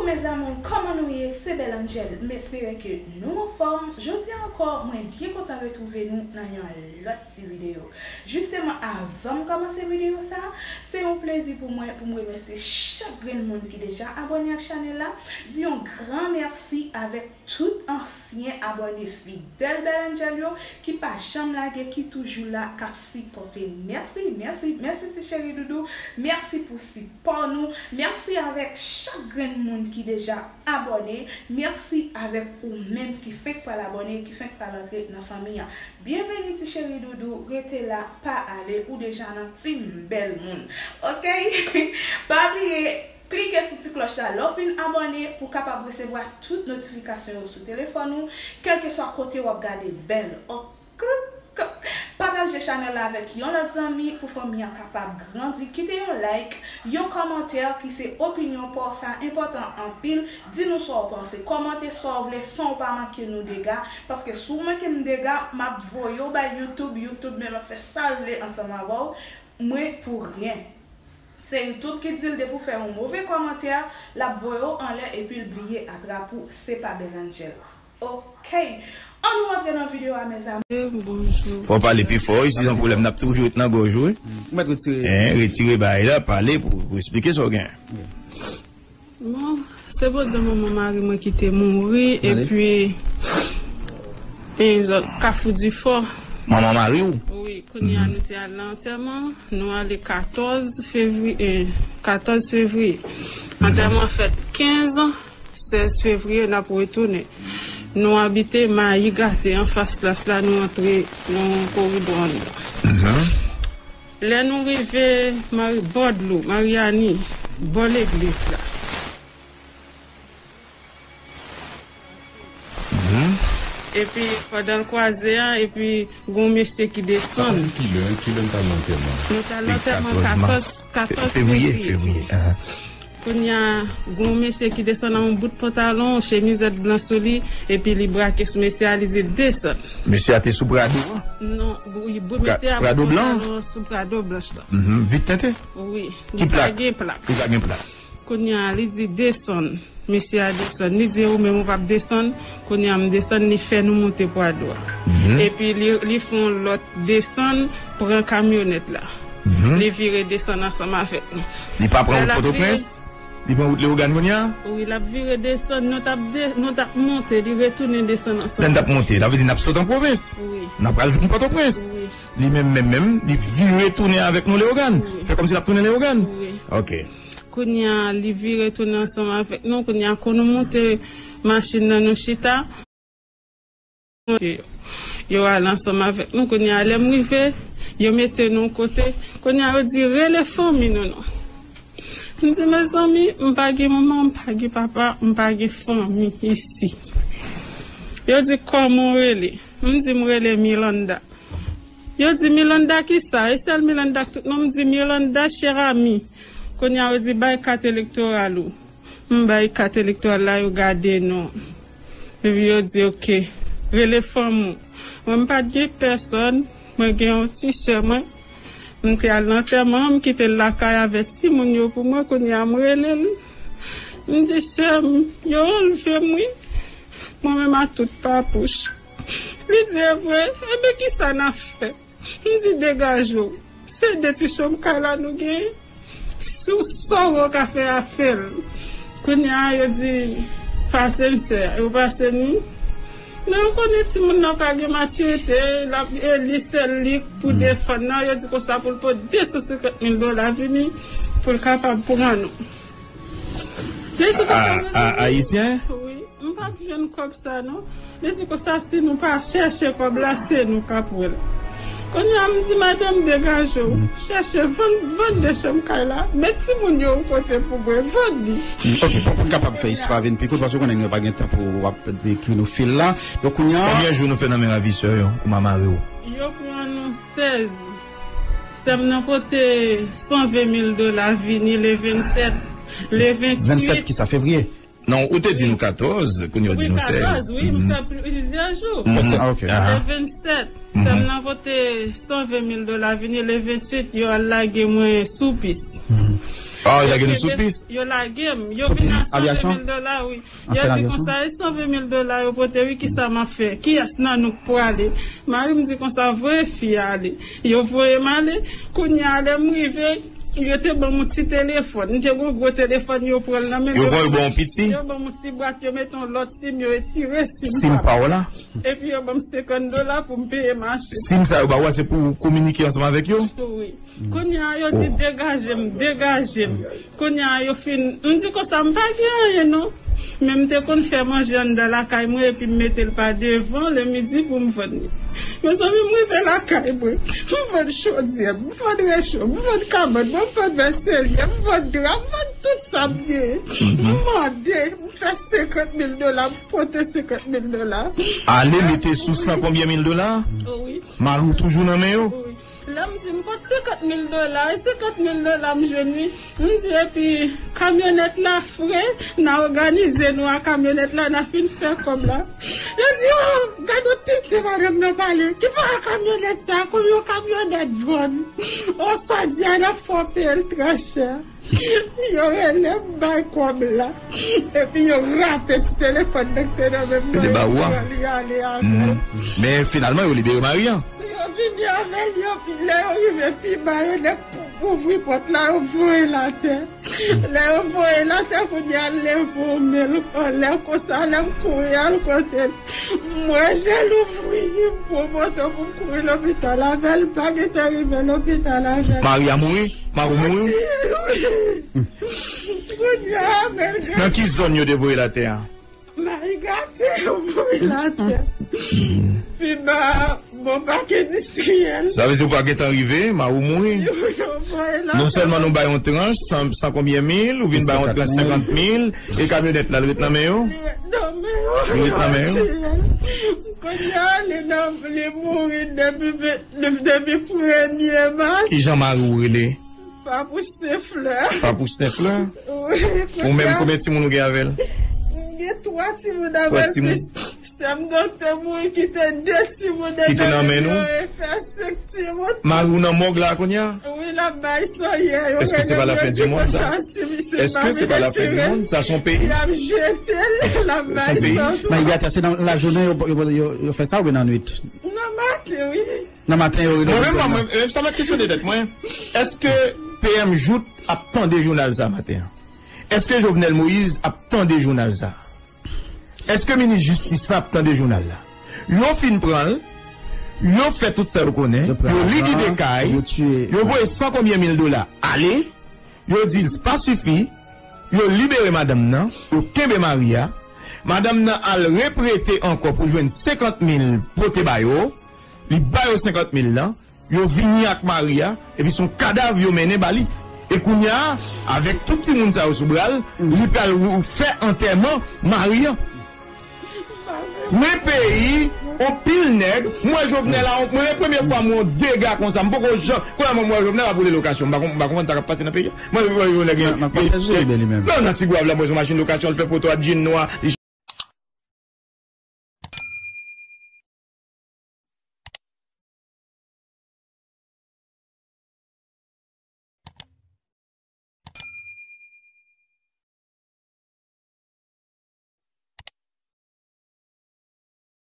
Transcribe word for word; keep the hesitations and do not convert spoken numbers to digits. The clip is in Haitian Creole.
Mes amours, kòman nou ye? Se Belle Angel. M espere ke nou anfòm. Jodi a ankò, mwen byen kontan retwouve nou nan yon lòt ti videyo. Jisteman, avan m kòmanse videyo sa, se yon plezi pou mwen pou m remèsye chak grenn moun ki deja abòne ak chanèl la. Di yon gran mèsi avèk tout ansyen abòne fidèl Belle Angel yo ki pa janm lage, ki toujou la, k ap sipòte. Mèsi, mèsi, mèsi ti cheri doudou. Mèsi pou sipò nou. Mèsi avèk chak grenn moun ki deja abòne. Mèsi avèk ou menm ki fenk pral abòne, ki fenk pral antre nan fanmi an. Byenveni ti cheri doudou, rete la, pa ale, ou deja nan team bèl moun. Oke? Pa bliye, klike sou ti klòch la lè w fin abòne pou w kapab resevwa tout notifikasyon yo sou telefòn ou, kèlkeswa kote w ap gade bèl. Oke? Pataje chanèl la avèk yon lòt zanmi pou fanmi an kapab grandi. Kite yon like, yon kòmantè ki se opinyon pa w, sa enpòtan anpil. Di nou sa w panse, kòmante sa w vle san w pa manke nou dega, paske si w manke m dega, m ap voye w bay YouTube, YouTube menm ap fè sa l vle ansanm avè w. Mwen pou ryen. Se YouTube ki di l depi w fè yon move kòmantè, l ap voye w anlè epi l bliye atrap ou, se pa Belle Angel. Oke. Ann nou rantre nan videyo a, mes amours. Bonjou. Fò w pale pi fò wi, si se yon pwoblèm n ap toujou ret nan gòj ou wi. Ou mèt retire. Hein, retire bagay la, pale pou, pou eksplike sa w gen. Bon, se pandan manman mari mwen ki te mouri, epi e zòn Kafou Difò. Manman mari w? Wi, kounye a nou te al nan antèman, nou ale katòz fevriye, katòz fevriye. Antèman fèt kenz, sèz fevriye n ap retounen. Nou abite Mayi Gate, anfas klas la, nou antre nan koridò anndan. Lè nou rive Mari, bò dlo, Mariani, bò legliz la. Epi, pandan l kwaze a, epi gon mesye ki desann. Sa pase kilè, kilè n t al nan antèman? Nou t al nan antèman katòz, katòz fevriye. Kounye a, gon mesye ki desann ak yon bout pantalon, chemizèt blan sou li, epi li brake sou mesye a, li di, "Desann." Mesye a te sou Prado a? Non, wi, mesye a Prado blan? Pantalon sou Prado blanch la. Vit tente? Wi, li pa gen plak. Li pa gen plak. Kounye a, li di, "Desann." Mesye a desann. Li di, "Ou menm ou p ap desann." Kounye a, m desann, li fè nou monte Prado a. Epi li, li fè yon lòt desann, pran kamyonèt la. Li vire desann ansanm avèk nou. Li pa pran wout Pòtoprens? Li pran wout Leyogàn kounye a? Wi, l ap vire desann. Nou t ap de, nou t ap monte, li retounen desann ansanm. Lè n t ap monte, sa vle di n ap sot an pwovens? Wi. N ap pral vin Pòtoprens? Wi. Li menm, menm, menm, li vire tounen avèk nou Leyogàn? Wi. Fè kòmsi l ap tounen Leyogàn? Wi. Oke. Kounye a, li vire tounen ansanm avèk nou. Kounye a, kon nou monte machin nan, nou chita. Yo, yo ale ansanm avèk nou. Kounye a, lè m rive, yo mete nou yon kote. Kounye a, yo di, "Rele fanmi nou non." M di, "Mezanmi, m pa gen manman, m pa gen papa, m pa gen fanmi isi." Yo di, "Kòman w rele?" M di, "M rele Milanda." Yo di, "Milanda kisa?" E sèl Milanda k tout non, m di, "Milanda Cherami." Kounye a, yo di, "Bay kat elektoral ou." M bay kat elektoral la, yo gade non. Epi yo di, "Oke, rele fanmi w." Mwen, m pa t gen pèsòn, mwen gen yon ti sè mwen. M te al nan antèman, m kite l lakay avèk timoun yo pou mwen, kounye a m rele l. M di, "Sè m, yo anlve m wi." Mwen menm a tout papouch. Li di, "E vre? Ebyen kisa n ap fè?" M di, "Degaje w. Se de ti chanm kay la nou genyen. Si w sove w ka fè afè l." Kounye a, yo di, "Pase m sè." Yo pase m li. Men ou konnen timoun nan pa gen matirite, l ap, e li sèl li pou defann nan. Yo di konsa pou l pote de san senkant mil dola vini pou l kapab pran nou. Li di konsa, a, a, ayisyen? Wi. M p ap jwenn kòb sa non. Li di konsa, "Si nou pa chèche kòb la, se nou k ap wè l." Kounye a, m di, "Madanm, degaje w. Chèche, vann, vann de chanm kay la. Met timoun yo yon kote pou mwen, vann li." Ok, pou, pou n kapab fè istwa vin pi kout, paske w konnen nou pa gen tan pou w ap dekri nou fil la. Donk, kounye a. Konbyen jou nou fè nan men ravisè yo, ou mamare w? Yo pran nou sèz. Sè m nan pote san ven mil dola vini le vennsèt, le ventuit. Vennsèt kisa, fevriye? Non, ou te di nou katòz, kounye a w di nou sèz. Wi, katòz, wi, m fè plizyè jou. Mhm. Ah, ok. Le vennsèt, sè m nan pote san ven mil dola vini, le ventuit, yo al lage mwen sou pis. Mhm. Ah, yo lage nou sou pis. Yo lage m. Yo vin a san ven mil dola, wi. Yo di konsa, e san ven mil dola yo pote, wi, kisa m ap fè? Kiyès nan nou k prale? Mari m di konsa, voye fi a ale. Yo voye m ale. Kounye a, lè m rive, yo te ban m yon ti telefòn. M te gen yon gwo telefòn, yo pran l nan men m. Yo ban w yon piti? Yo ban m yon ti bwat, yo mete yon lòt sim, yo retire sim pa w la. Epi yo ban m senkant dola pou m peye machin. Sim sa yo ba w a, se pou w kominike ansanm avèk yo? Wi. Kounye a, yo di, degaje m, degaje m. Kounye a, yo fin, m di konsa, m pa gen anyen non. Men m te konn fè manje anndan lakay mwen epi m mete l pa devan le midi pou m vann li. Mezanmi, m rive lakay mwen, m vann chodyè, m vann recho, m vann kabann mwen, m vann vèselye, m vann dra, m vann tout sa m genyen. M mande, m fè senkant mil dola, m pote senkant mil dola. Ale mete sou san konbyen mil dola? Wi. Mari w toujou nan men yo? Wi. Lè m di m pot senkant mil dola, e senkant mil dola m jwenn wi. M di epi kamyonèt la fre, n a òganize nou a kamyonèt la, n a fin fè kòb la. Yo di, oh, gade yon tenten madanm nan pale. Ki pa kamyonèt sa, konbyen yon kamyonèt vann? Oh, sa di a n ap fè w peye l trè chè. Yo rele m bay kòb la. Epi yo rape ti telefòn nan ki te nan men m nan, yo pran li ale avè l. Men finalman, yo libere mari a. Yo vini avè l, yo, lè yo rive pi ba, yo nèk ouvri pòt la, yo voye l atè. Lè yo voye l atè, kounye a l leve yon men l anlè konsa, lè m kouri al kote l. M wè je l ouvri, m pran moto pou m kouri lopital avè l, m pa gentan rive lopital avè l. Mari a mouri? Mari w mouri? Yo tiye l, wi. Kounye a, men l gen. Nan ki zòn yo te voye l atè a? Mari gate, yo voye l atè. Pi ba, bò pak endistriyèl. Sa vle di ou pa gentan rive, mari w mouri. Yo, yo voye l atè. Non sèlman nou bay yon tranch, san, san konbyen mil, ou vin bay yon tranch senkant mil, e kamyonèt la, l ret nan men yo? Li ret nan men yo. Li ret nan men yo. Kounye a, li nan, li mouri depi ve-, depi premye mas. Kijan mari w rele? Papouch Senflè. Papouch Senflè? Wi. Ou menm, konbyen timoun ou gen avè l? M gen twa timoun avè l, plis sè m nan te mouri, kite de timoun nan men nou. Ki te nan men nou? Fè senk timoun. Mari w nan mòg la kounye a? Wi, l ap bay san yè. Yo rele m, yo di konsa, si misye pa vin retire l, y ap jete l, l ap bay san tou. Nan yatè, se nan lajounen yo, yo, yo, yo fè sa oubyen nan nwit? Nan maten, wi. Nan maten, yo rele. Mwen menm, mwen, mwen, sa m ap kesyone tèt mwen. Èske P M Jouthe ap tande jounal sa maten an? Èske Jovenel Moïse ap tande jounal sa? Èske minis jistis la ap tande jounal la? Yo fin pran l, yo fè tout sa yo konnen, yo li gide kay, yo voye san konbyen mil dola ale, yo di l pa sifi, yo libere madanm nan, yo kenbe mari a, madanm nan al reprete ankò pou jwenn senkant mil pote ba yo, li ba yo senkant mil lan, yo vini ak mari a, epi se yon kadav yo mennen ba li. E kounye a, avèk tout timoun sa yo sou bra l, li pral w-, fè antèman mari a. Men peyi, on pil nèg, m wè Jovenel a, mwen, premye fwa m wè yon dega konsa, m poko jan, kounye a mwen, m wè Jovenel ap woule lokasyon, m pa kon-, m pa konprann sa k ap pase nan peyi a. Mwen, m wè Jovenel gen, nan, nan Kòtèj Jeriben li menm. Non, nan Tigwav la, mwen, se yon machin lokasyon, l fè foto ak djin nwa, li